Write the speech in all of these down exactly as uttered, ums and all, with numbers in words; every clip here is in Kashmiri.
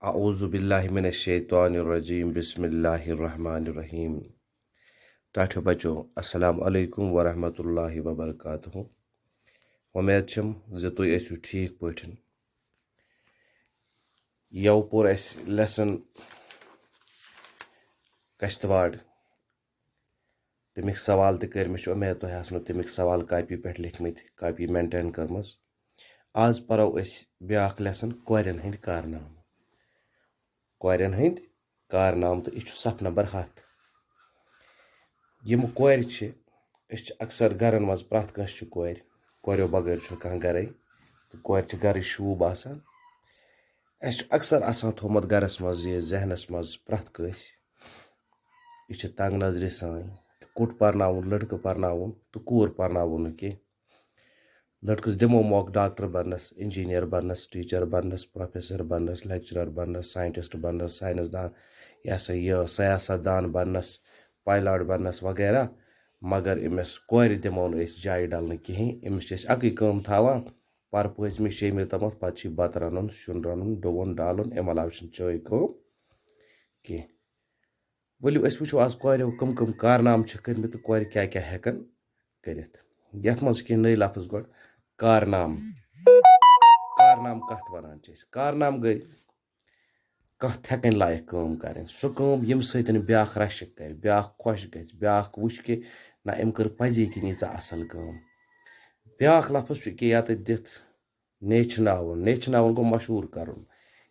اعوذ باللہ من الشیطان الرجیم، بسم اللہ الرحمن الرحیم۔ ٹاٹھیو بچو، السلام علیکم ورحمۃ اللہ وبرکاتہ۔ وۄمید چھم زِ تُہۍ ٲسِو ٹھیٖک پٲٹھۍ۔ یَوٕ پوٚر اَسہِ lesson کشتواڑ۔ تَمِکۍ سوال تہِ کٔرۍ، مےٚ چھُ اُمید تۄہہِ آسنو تَمِکۍ سوال کاپی پٮ۪ٹھ لیکھمٕتۍ، کاپی maintain کٔرمٕژ۔ آز پَرو أسۍ بیٛاکھ lesson، کورٮ۪ن ہٕنٛدۍ کارنامہٕ۔ کورٮ۪ن ہٕنٛدۍ کارنامہٕ، تہٕ یہِ چھُ صفہٕ number ہَتھ۔ یِم کورِ چھِ، أسۍ چھِ اکثر گرن منٛز، پرٛٮ۪تھ کٲنٛسہِ چھِ کورِ، کورٮ۪و بغٲر چھُنہٕ کانٛہہ گرے، تہٕ کورِ چھِ گرٕچ شوٗب آسان۔ اَسہِ چھُ اکثر آسان تھوٚومُت گرس منٛز یہِ ذہنس منٛز پرٛٮ۪تھ کٲنٛسہِ، یہِ چھِ تنگ نظرِ سٲنۍ، کہِ کوٚٹ پرناوُن، لڑکہٕ پرناوُن تہٕ کوٗر پرناوُن نہٕ کینٛہہ۔ لڑکس دِمو موقعہٕ ڈاکٹر بننس، engineer بننس، teacher بننس، professor بننس، lecturer بننس، scientist بننس، ساینس دان، یہِ ہسا یہِ سیاست دان بننس، pilot بننس وغیرہ۔ مگر أمِس کورِ دِمو نہٕ أسۍ جایہِ ڈلنہٕ کِہیٖنۍ۔ أمِس چھِ أسۍ اَکٕے کٲم تھاوان، پرٕ پٲژمہِ شیٚیمہِ تامَتھ، پتہٕ چھِ بتہٕ رَنُن، سیُن رَنُن، ڈوُن ڈالُن، اَمہِ علاوٕ چھِنہٕ چٲے کٲم کینٛہہ۔ ؤلِو أسۍ وٕچھو آز کورٮ۪و کٕم کٕم کارنامہٕ چھِ کٔرمٕتۍ تہٕ کورِ کیٛاہ کیٛاہ ہٮ۪کَن کٔرِتھ۔ یَتھ منٛز چھِ کینٛہہ نٔوۍ لفظ گۄڈٕ۔ کارنامہٕ۔ کارنامہٕ کَتھ وَنان چھِ أسۍ؟ کارنامہٕ گٔے کانٛہہ تھٮ۪کٕنۍ لایق کٲم کَرٕنۍ، سُہ کٲم ییٚمہِ سۭتۍ بیٛاکھ رَشک کَرِ، بیٛاکھ خۄش گژھِ، بیٛاکھ وٕچھِ کہِ نہ، أمۍ کٔر پَزی کِنۍ ییٖژاہ اَصٕل کٲم۔ بیٛاکھ لفظ چھُ کہِ یَتھ دِتھ نیچھناوُن۔ نیچھناوُن گوٚو مشہوٗر کَرُن۔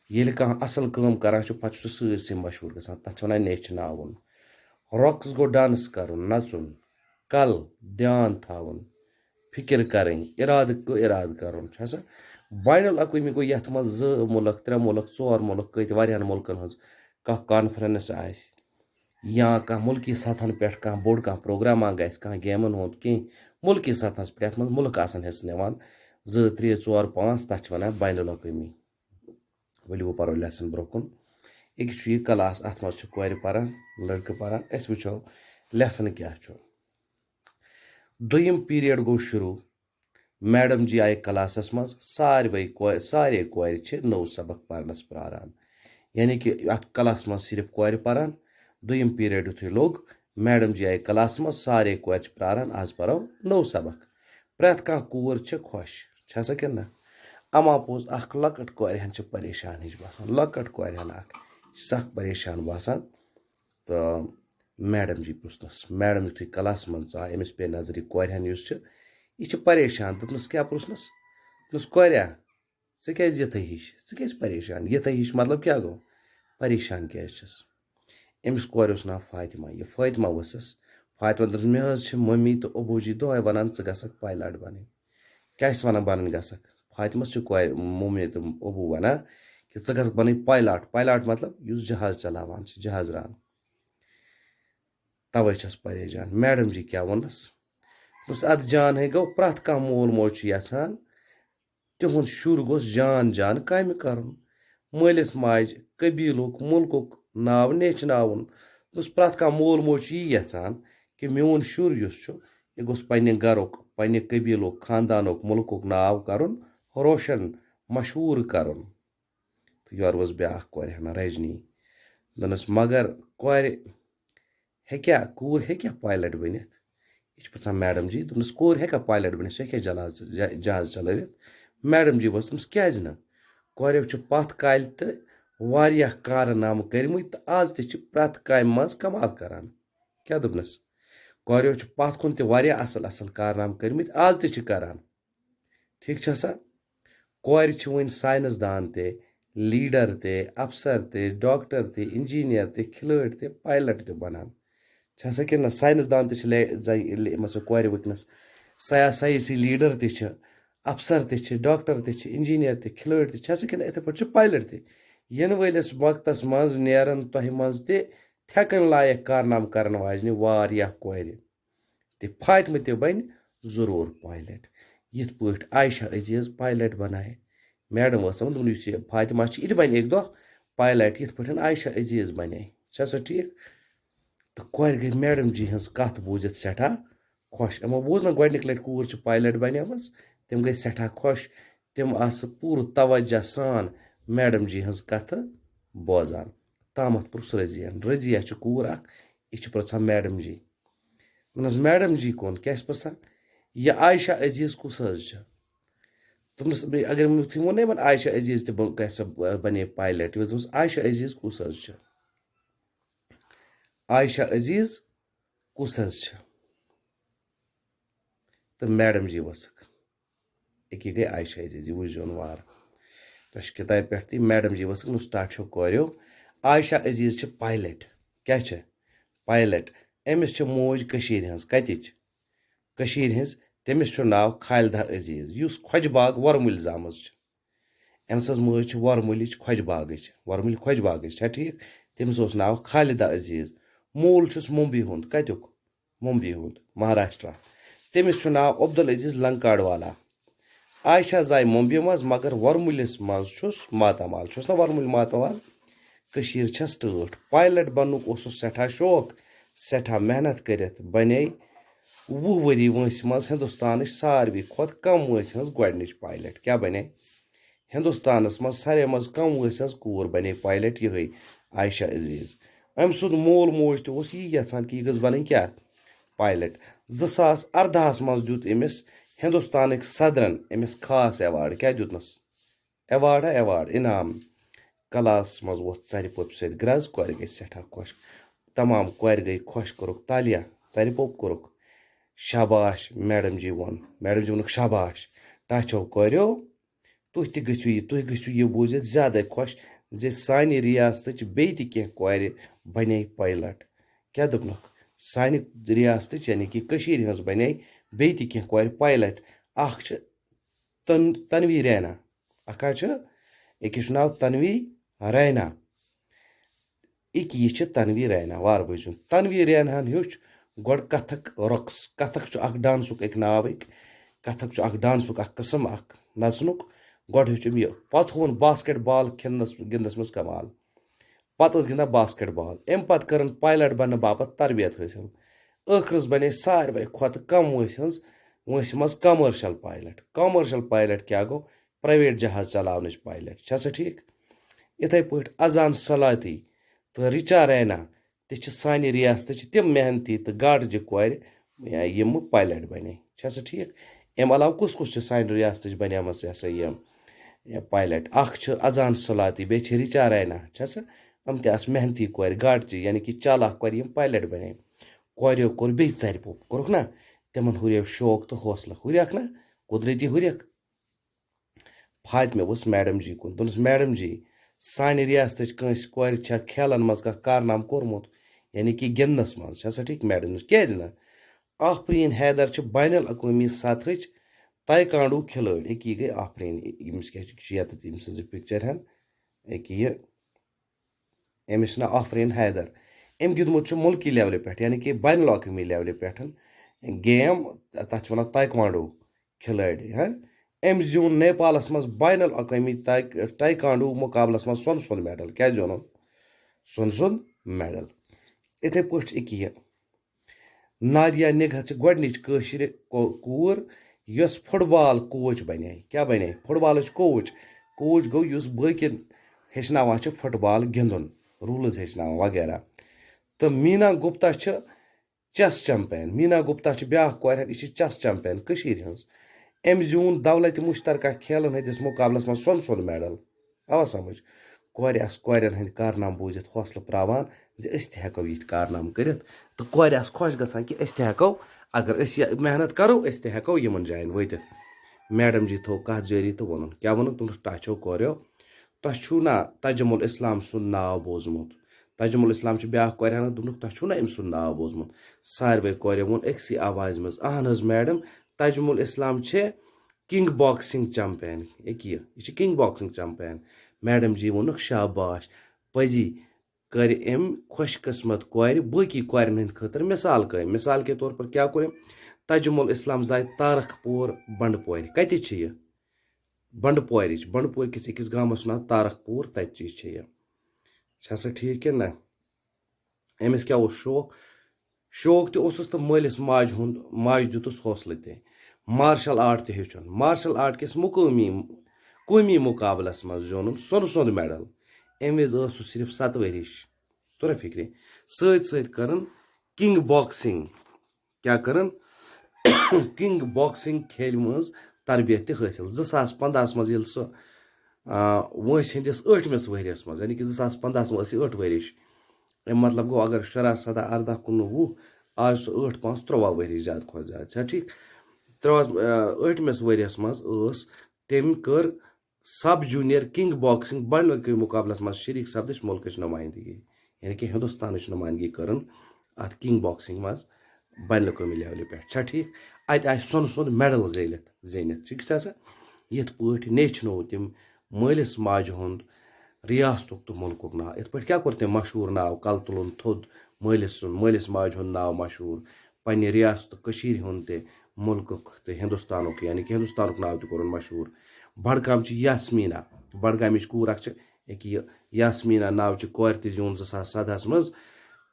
ییٚلہِ کانٛہہ اَصٕل کٲم کَران چھُ، پَتہٕ چھُ سُہ سٲرسٕے مشہوٗر گژھان۔ تَتھ چھِ وَنان نیچھناوُن۔ رۄقٕص گوٚو dance کَرُن، نَژُن۔ کَل، دھیان تھاوُن، فِکِر کَرٕنۍ، اِرادٕ گوٚو اِرادٕ کَرُن۔ چھا سا؟ بین الاقوٲمی گوٚو یَتھ منٛز زٕ مُلک، ترٛےٚ مُلک، ژور مُلک، کۭتۍ، واریاہَن مُلکَن ہٕنٛز کانٛہہ conference آسہِ، یا کانٛہہ مُلکی سطحن پٮ۪ٹھ کانٛہہ بوٚڑ کانٛہہ پروگراما گژھِ، کانٛہہ گیمَن ہُنٛد کینٛہہ مُلکی سطحس پٮ۪ٹھ، یَتھ منٛز مُلک آسَن حِصہٕ نِوان، زٕ، ترٛےٚ، ژور، پانٛژھ، تَتھ چھِ وَنان بین الاقوٲمی۔ ؤلِو وۄنۍ پَرو lesson برٛونٛہہ کُن۔ أکِس چھُ یہِ class، اَتھ منٛز چھِ کورِ پَران، لٔڑکہٕ پَران۔ أسۍ وٕچھو lesson کیٛاہ چھُ۔ دوٚیِم period گوٚو شروٗع۔ میڈم جی آیہِ classس منٛز، ساروے کو-، سارے کورِ چھِ نوٚو سبق پرنس پراران۔ یعنی کہِ اتھ classس منٛز صرف کورِ پران۔ دوٚیِم period یُتھُے لوٚگ، میڈم جی آیہِ classس منٛز، سارے کورِ چھِ پراران، آز پرو نوٚو سبق۔ پرٛٮ۪تھ کانٛہہ کوٗر چھِ خۄش، چھےٚ سا کِنہٕ نہ؟ اما پوٚز، اکھ لۄکٕٹ کورِ ہن چھِ پریشان ہِش باسان، لۄکٕٹ کورِ ہن اکھ چھِ سخ پریشان باسان۔ تہٕ میڈم جی پرُژھنَس۔ میڈم یُتھُے classس منٛز ژاے، أمِس پیٚیہِ نظرِ کورِ ہن یُس چھُ، یہِ چھُ پریشان۔ دوٚپنَس، "کیٛاہ پرُژھنَس؟" دوٚپنَس، "کوریا، ژٕ کیٛازِ یِتھَے ہِش؟ ژٕ کیٛازِ پریشان؟ یِتھَے ہِش مطلب کیٛاہ گوٚو؟ پریشان کیٛازِ چھَس؟" أمِس کورِ اوس ناو فاطمہ۔ یہِ فاطمہ ؤژھٕس، فاطمہ دوٚپنَس، "مےٚ حظ چھِ مٔمی تہٕ ابوٗ جی دۄہَے وَنان، ژٕ گژھکھ pilot بَنٕنۍ۔" کیٛاہ چھِس وَنان بَنٕنۍ گژھکھ؟ فاطمَس چھِ کورِ، مٔمی تہٕ ابوٗ وَنان کہِ ژٕ گژھکھ بَنٕنۍ pilot۔ Pilot مطلب یُس جہاز چلاوان چھِ، جہاز ران۔ تَوَے چھَس پریشان۔ میڈم جی کیٛاہ ووٚننَس؟ دوٚپُس، "اَدٕ جان ہے گوٚو، پرٛٮ۪تھ کانٛہہ مول موج چھُ یَژھان تِہُنٛد شُر گوٚژھ جان جان کامہِ کَرُن۔ مٲلِس ماجہِ، قبیٖلُک، مُلکُک ناو نیچھناوُن۔" دوٚپُس، پرٛٮ۪تھ کانٛہہ مول موج چھُ یی یَژھان کہِ میون شُر یُس چھُ، یہِ گوٚژھ پنٛنہِ گَرُک، پنٛنہِ قبیٖلُک، خاندانُک، مُلکُک ناو کَرُن روشَن، مشہوٗر کَرُن۔ تہٕ یورٕ ؤژھ بیٛاکھ کورِ ہنا، رجنی۔ دوٚپنَس، "مگر کورِ ہیٚکیٛاہ، کوٗر ہیٚکیٛاہ pilot بٔنِتھ؟" یہِ چھِ پرٛژھان میڈم جی۔ دوٚپنَس، "کوٗر ہیٚکیٛاہ pilot بٔنِتھ؟ سۄ ہیٚکیٛاہ جہاز، جہ-، جہاز چلٲوِتھ؟" میڈم جی ؤژھ، دوٚپنَس، "کیٛازِ نہٕ؟ کورٮ۪و چھُ پَتھ کالہِ تہٕ واریاہ کارنامہٕ کٔرمٕتۍ تہٕ آز تہِ چھِ پرٛٮ۪تھ کامہِ منٛز کمال کران۔" کیٛاہ دوٚپنَس؟ "کورٮ۪و چھُ پَتھ کُن تہِ واریاہ اَصٕل اَصٕل کارنامہٕ کٔرمٕتۍ، آز تہِ چھِ کران۔" ٹھیٖک چھا سا؟ کورِ چھِ وٕنۍ ساینس دان تہِ، لیڈر تہِ، افسر تہِ، ڈاکٹر تہِ، انجینئر تہِ، کھلٲڑۍ تہِ، پایلٹ تہِ بنان۔ چھا سا کِنہٕ نہ؟ ساینس دان تہِ چھِ لے-، زَے-، لے-، مان ژٕ کورِ وٕنکیٚنس سیا-، سیٲسی لیڈر تہِ چھِ، افسر تہِ چھِ، ڈاکٹر تہِ چھِ، انجینئر تہِ، کھلٲڑۍ تہِ، چھا سا کِنہٕ یِتھے پٲٹھۍ چھِ پایلٹ تہِ؟ یِنہٕ وٲلِس وقتس منٛز نیرن تۄہہِ منٛز تہِ تھٮ۪کن لایق کارنامہٕ کرن واجنہِ واریاہ کورِ۔ تہٕ فاطمہ تہِ بنہِ ضروٗر پایلٹ، یِتھ پٲٹھۍ عائشہ عزیز پایلٹ بنایہِ۔ میڈم ٲسٕم دوٚپمُت، یُس یہِ فاطمہ چھِ، یہِ تہِ بنہِ اکہِ دۄہ پایلٹ، یِتھ پٲٹھۍ عائشہ عزیز بنے۔ چھا سا ٹھیٖک؟ تہٕ کورِ گٔے میڈم جی ہٕنٛز کتھ بوٗزِتھ سٮ۪ٹھاہ خۄش۔ یِمو بوٗز نہ گۄڈٕنِکہِ لٹہِ کوٗر چھِ پایلٹ بنیمٕژ، تِم گٔے سٮ۪ٹھاہ خۄش۔ تِم آسہٕ پوٗرٕ توجہ سان میڈم جی ہٕنٛز کتھٕ بوزان۔ تامَتھ پرُژھ رضیَن۔ رضیہ چھِ کوٗر اَکھ، یہِ چھِ پرٛژھان میڈم جی۔ دوٚپنَس، "میڈم جی کون؟" کیٛاہ چھِ پرٛژھان؟ "یہِ عائشہ عزیز کُس حظ چھِ؟" دوٚپنَس، "بے-، اگر مےٚ یُتھُے ووٚن نہ یِمَن عائشہ عزیز تہِ بن-، گژھِ سا ب-، بنے پایلٹ، یہِ دوٚپمَس، عائشہ عزیز کُس حظ چھِ؟ عائشہ عزیز کُس حظ چھِ؟" تہٕ میڈم جی ؤژھٕکھ۔ أکی گٔے عائشہ عزیز، یہِ وٕچھ زیوٚن وارٕ۔ تۄہہِ چھِ کِتابہِ پٮ۪ٹھ تہِ، میڈم جی ؤژھٕکھ، نُس ٹاٹھیو کوریو۔ عائشہ عزیز چھِ پایلٹ۔ کیٛاہ چھِ؟ پایلٹ۔ أمِس چھِ موج کٔشیٖرِ ہٕنٛز۔ کَتِچ؟ کٔشیٖرِ ہٕنٛز۔ تٔمِس چھُ ناو خالدہ عزیز، یُس خۄجہِ باغ وۄرمُلۍ زامٕژ چھِ۔ أمۍ سٕنٛز مٲج چھِ وۄرمُلِچ خۄجہِ باغٕچ، وۄرمُلۍ خۄجہِ باغٕچ، چھا ٹھیٖک؟ تٔمِس اوس ناو خالدہ عزیز۔ مول چھُس ممبیہِ ہُنٛد۔ کَتیُک؟ ممبیہِ ہُنٛد، مہاراشٹرا۔ تٔمِس چھُ ناو عبدالعزیز لنکاڈ والا۔ عائشہ زاے ممبیہِ منٛز، مگر وۄرمُلِس منٛز چھُس ماتامال۔ چھُس نہ وۄرمُلۍ ماتامال؟ کٔشیٖر چھَس ٹٲٹھ۔ پایلٹ بننُک اوسُس سٮ۪ٹھاہ شوق، سٮ۪ٹھاہ محنت کٔرِتھ بنے وُہ ؤری وٲنٛسہِ منٛز ہندوستانٕچ ساروی کھۄتہٕ کم وٲنٛسہِ ہٕنٛز گۄڈٕنِچ پایلٹ۔ کیٛاہ بنے؟ ہندوستانس منٛز ساروی منٛز کم وٲنٛسہِ ہٕنٛز کوٗر بنے پایلٹ یِہے عائشہ عزیز۔ أمۍ سُنٛد مول موج تہِ اوس یی یژھان کہِ یہِ گٔژھ بنٕنۍ کیٛاہ؟ پایلٹ۔ زٕ ساس ارداہس منٛز دیُت أمِس ہندوستانٕکۍ صدرن أمِس خاص ایوارڈ۔ کیٛاہ دیُتنس؟ ایوارڈ ہا ایوارڈ، انعام۔ کلاسس منٛز ووٚتھ ژرِ پوٚپہِ سۭتۍ گرٛز، کورِ گٔے سٮ۪ٹھاہ خۄش۔ تمام کورِ گٔے خۄش، کوٚرُکھ تالیہ، ژرِ پوٚپ کوٚرُکھ۔ شاباش، میڈم جی ووٚن، میڈم جی ووٚنُکھ، "شاباش، ٹاچھو کوریو، تُہۍ تہِ گٔژھِو یہِ، تُہۍ گٔژھِو یہِ بوٗزِتھ زیادَے خۄش زِ سانہِ ریاستٕچ بیٚیہِ تہِ کینٛہہ کورِ بنے پایلٹ۔" کیٛاہ دوٚپنَکھ؟ سانہِ ریاستٕچ، یعنی کہِ کٔشیٖرِ ہٕنٛز بنے بیٚیہِ تہِ کینٛہہ کورِ پایلٹ۔ اَکھ چھِ تن-، تنوی رینا، اَکھ حظ چھِ، أکِس چھُ ناو تنوی رینا۔ أکہِ یہِ چھِ تنوی رینا، وارٕ وٕچھزیون۔ تنوی ریناہن ہیوٚچھ گۄڈٕ کتھک رقص۔ کتھک چھُ اکھ ڈانسُک اکھ ناو، أکۍ کتھک چھُ اکھ ڈانسُک اکھ قٕسم، اکھ نژنُک۔ گۄڈٕ ہیوٚچھ أمۍ یہِ، پتہٕ ہووُن باسکٹ بال کھِنس، گِنٛدنس منٛز کمال۔ پتہٕ ٲس گِنٛدان باسکٹ بال۔ امہِ پتہٕ کٔرٕن پایلٹ بننہٕ باپتھ تربیت حٲصِل۔ ٲخرس بنے ساروے کھۄتہٕ کم وٲنٛسہِ ہٕنٛز، وٲنٛسہِ منٛز کمرشل پایلٹ۔ کمرشل پایلٹ کیٛاہ گوٚو؟ پرائیویٹ جہاز چلاونٕچ پایلٹ۔ چھا سا ٹھیٖک؟ یِتھے پٲٹھۍ اذان سلاتی تہٕ رچا رینا تہِ چھِ سانہِ ریاستٕچ تِم محنتی تہٕ گاٹجہِ کورِ، یا یِم پایلٹ بنے۔ چھا سا ٹھیٖک؟ امہِ علاوٕ کُس کُس چھُ سانہِ ریاستٕچ بنیمٕژ، یہِ ہسا یہِ، یہِ پایلٹ؟ اکھ چھُ اذان سلاتی، بیٚیہِ چھِ رچا رینا۔ چھا سا؟ یِم تہِ آسہٕ محنتی کورِ، گاٹجہِ، یعنی کہِ چالاک کورِ، یِم پایلٹ بنے۔ کوریو کوٚر بیٚیہِ ژرِ پوٚپ، کوٚرُکھ نا؟ تِمن ہُریو شوق تہٕ حوصلہٕ۔ ہُریکھ نا؟ قدرتی ہُریکھ۔ فاطمہ ؤژھ میڈم جی کُن، دوٚپنَس، "میڈم جی، سانہِ ریاستٕچ کٲنٛسہِ کورِ چھا کھیلن منٛز کانٛہہ کارنامہٕ کوٚرمُت، یعنی کہِ گِنٛدنَس منٛز؟" چھا سا ٹھیٖک؟ میڈم دوٚپنَس، "کیٛازِ نہٕ؟ آفریٖن حیدر چھِ بین الاقوٲمی سطحٕچ تایکانڈو کھلٲڑۍ۔" أکیٛاہ یہِ گٔے آفریٖن، ییٚمِس کیٛاہ چھِ، چھِ یَتَتھ أمۍ سٕنٛز یہِ پِکچر ہن۔ أکیٛاہ یہِ، أمِس چھُ ناو آفریٖن حیدر۔ أمۍ گِنٛدمُت چھُ مُلکی لیولہِ پٮ۪ٹھ، یعنی کہِ بین الاقوٲمی لیولہِ پٮ۪ٹھ گیم، تَتھ چھِ وَنان تایکوانڈو کھلٲڑۍ، ہاں۔ أمۍ زیوٗن نیپالَس منٛز بین الاقوٲمی تاے-، تایکانڈو مُقابلَس منٛز سۄنہٕ سُنٛد میڈل۔ کیٛاہ زیوٗنُن؟ سۄنہٕ سُنٛد میڈل۔ یِتھَے پٲٹھۍ چھِ أکیٛاہ یہِ نادیہ نگہت چھِ گۄڈٕنِچ کٲشرِ کو-، کوٗر، یۄس فُٹ بال کوچ بنے۔ کیٛاہ بنے؟ فُٹ بالٕچ کوچ۔ کوچ گوٚو یُس باقین ہیٚچھناوان چھِ فُٹ بال گِنٛدُن، روٗلٕز ہیٚچھناوان وغیرہ۔ تہٕ میٖنا گُپتا چھِ چیس چیمپین۔ میٖنا گُپتا چھِ بیٛاکھ کورِ ہن، یہِ چھِ چیس چیمپین کٔشیٖرِ ہٕنٛز۔ أمۍ زیوٗن دولتِ مُشترکہ کھیلن ہٕنٛدِس مُقابلس منٛز سۄنہٕ سُنٛد میڈل۔ آوا سمجھ؟ کورِ آسہٕ کورٮ۪ن ہٕنٛدۍ کارنامہٕ بوٗزِتھ حوصلہٕ پراوان زِ أسۍ تہِ ہٮ۪کو یِتھۍ کارنامہٕ کٔرِتھ، تہٕ کورِ آسہٕ خۄش گژھان کہِ أسۍ تہِ ہٮ۪کو، اگر أسۍ یہِ محنت کرو، أسۍ تہِ ہٮ۪کو یِمن جاین وٲتِتھ۔ میڈم جی تھوو کتھ جٲری تہٕ ووٚنُن، کیٛاہ ووٚنُکھ؟ دوٚپنَکھ، "ٹاچھو کوریو، تۄہہِ چھُو نا تجمل اسلام سُنٛد ناو بوٗزمُت؟" تجمل اسلام چھِ بیٛاکھ کورِ ہنا، دوٚپنَکھ، "تۄہہِ چھُو نا أمۍ سُنٛد ناو بوٗزمُت؟" ساروے کورِ ووٚن أکسٕے آوازِ منٛز، "اہن حظ میڈم، تجمل اسلام چھِ کِنگ باکسنگ چیمپین۔" ییٚکیٛاہ یہِ، یہِ چھِ کِنگ باکسنگ چیمپین۔ میڈم جی ووٚنُکھ، "شاباش، پٔزی کٔرۍ أمۍ خۄش قسمت کورِ باقی کورٮ۪ن ہٕنٛدِ خٲطرٕ مثال قٲیِم۔" مثال کے طور پر کیٛاہ کوٚر أمۍ؟ تجمل اسلام زاے تارک پوٗر بنڈپورِ۔ کتہِ چھِ یہِ؟ بنڈپورِچ، بنڈپورِ کِس أکِس گامس چھُ ناو تارک پوٗر، تتہِ چی چھِ یہِ۔ چھا سا ٹھیٖک کِنہٕ نہ؟ أمِس کیٛاہ اوس شوق؟ شوق تہِ اوسُس تہٕ مٲلِس ماجہِ ہُنٛد، ماجہِ دیُتُس حوصلہٕ تہِ۔ مارشل آرٹ تہِ ہیوٚچھُن۔ مارشل آرٹ کِس مُقٲمی، قومی مُقابلس منٛز زیوٗنُن سۄنہٕ سُنٛد میڈل۔ اَمہِ وِزِ ٲس سُہ صرف ستہٕ ؤرِش۔ توٚرا فِکرِ؟ سۭتۍ سۭتۍ کٔرٕن کِنگ باکسِنگ۔ کیٛاہ کٔرٕن؟ کِنگ باکسِنگ کھیلہِ منٛز تربیت تہِ حٲصِل۔ زٕ ساس پنٛداہَس منٛز ییٚلہِ سُہ، آ، وٲنٛسہِ ہٕنٛدِس ٲٹھمِس ؤریَس منٛز، یعنی کہِ زٕ ساس پنٛداہَس منٛز ٲس یہِ ٲٹھ ؤرِش۔ اَمہِ مطلب گوٚو، اگر شُراہ، سَداہ، اَرداہ، کُنوُہ، وُہ، آز چھُ سُہ ٲٹھ، پانٛژھ، تُرٛواہ ؤرِش زیادٕ کھۄتہٕ زیادٕ۔ چھا ٹھیٖک؟ تُرٛواہ، آ، ٲٹھمِس ؤریَس منٛز ٲس تٔمۍ کٔر سب جونیئر کِنگ باکسِنگ بین الاقوٲمی مُقابلَس منٛز شریٖک سپدٕچ مُلکٕچ نُمٲیندگی، یعنی کہِ ہِندُستانٕچ نُمٲیندگی کٔرٕن اَتھ کِنگ باکسِنگ منٛز بین الاقوٲمی لیولہِ پٮ۪ٹھ۔ چھا ٹھیٖک؟ اَتہِ آسہِ سۄنہٕ سُنٛد میڈل زیٖنِتھ، زیٖنِتھ۔ چھُ کیٛاہ سا؟ یِتھ پٲٹھۍ نیچھنوو تٔمۍ مٲلِس ماجہِ ہُنٛد، ریاستُک تہٕ مُلکُک ناو۔ یِتھ پٲٹھۍ کیٛاہ کوٚر تٔمۍ مشہوٗر ناو کَلہٕ تُلُن تھوٚد مٲلِس سُنٛد، مٲلِس ماجہِ ہُنٛد ناو مشہوٗر، پننہِ ریاستہٕ کٔشیٖرِ ہُنٛد تہِ، مُلکُک تہٕ ہِندُستانُک، یعنی کہِ ہِندُستانُک ناو تہِ کوٚرُن مشہوٗر۔ بڈگام چھِ یاسمیٖنا، بڈگامِچ کوٗر اَکھ چھِ، یہِ کہِ یہِ یاسمیٖنا ناو چہِ کورِ تہِ زیوٗن زٕ ساس سَدہَس منٛز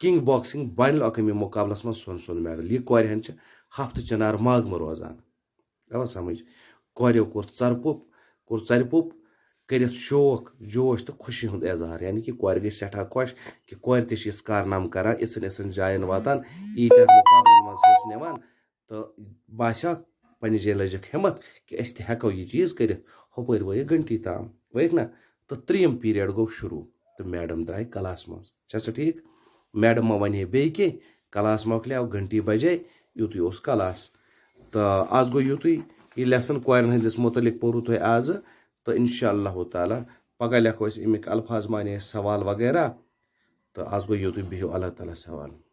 کِنگ باکسِنگ بین الاقوٲمی مُقابلَس منٛز سۄن سُنٛد میڈل۔ یہِ کورِ ہن چھِ ہفتہٕ چنار ماگمہٕ روزان۔ آوا سمجھ؟ کورٮ۪و کوٚر ژرپوٚپ، کوٚر ژرِ پوٚپ کٔرِتھ شوق، جوش تہٕ خوشی ہُنٛد اظہار۔ یعنی کہِ کورِ گٔے سٮ۪ٹھاہ خۄش کہِ کورِ تہِ چھِ یِژھ کارنامہٕ کران، یِژھن یِژھن جاین واتان، ییٖتٮ۪ن مُقابلن منٛز حصہٕ نِوان۔ تہٕ باسیٛاکھ پننہِ جایہِ لٔجِکھ ہمت کہِ أسۍ تہِ ہٮ۪کو یہِ چیٖز کٔرِتھ۔ ہُپٲرۍ وٲیِکھ گھنٹی تام، وٲیِکھ نہ؟ تہٕ ترٛیٚیِم پیٖریڈ گوٚو شروٗع تہٕ میڈم درٛاے کلاس منٛز۔ چھا سا ٹھیٖک؟ میڈم ما وَنہِ ہے بیٚیہِ کینٛہہ؟ کلاس مۄکلیو، گھنٹی بجے، یُتُے اوس کلاس۔ تہٕ آز گوٚو یُتُے، یہِ لیسن کورٮ۪ن ہٕنٛدِس مُتعلق پوٚرُو تۄہہِ آزٕ۔ تہٕ انشاء اللہ تعالیٰ پگاہ لیکھو أسۍ اَمِکۍ الفاظ معنی، سوال وغیرہ۔ تہٕ آز گوٚو یُتُے، بِہِو اللہ تعالیٰ ہَس حوالہٕ۔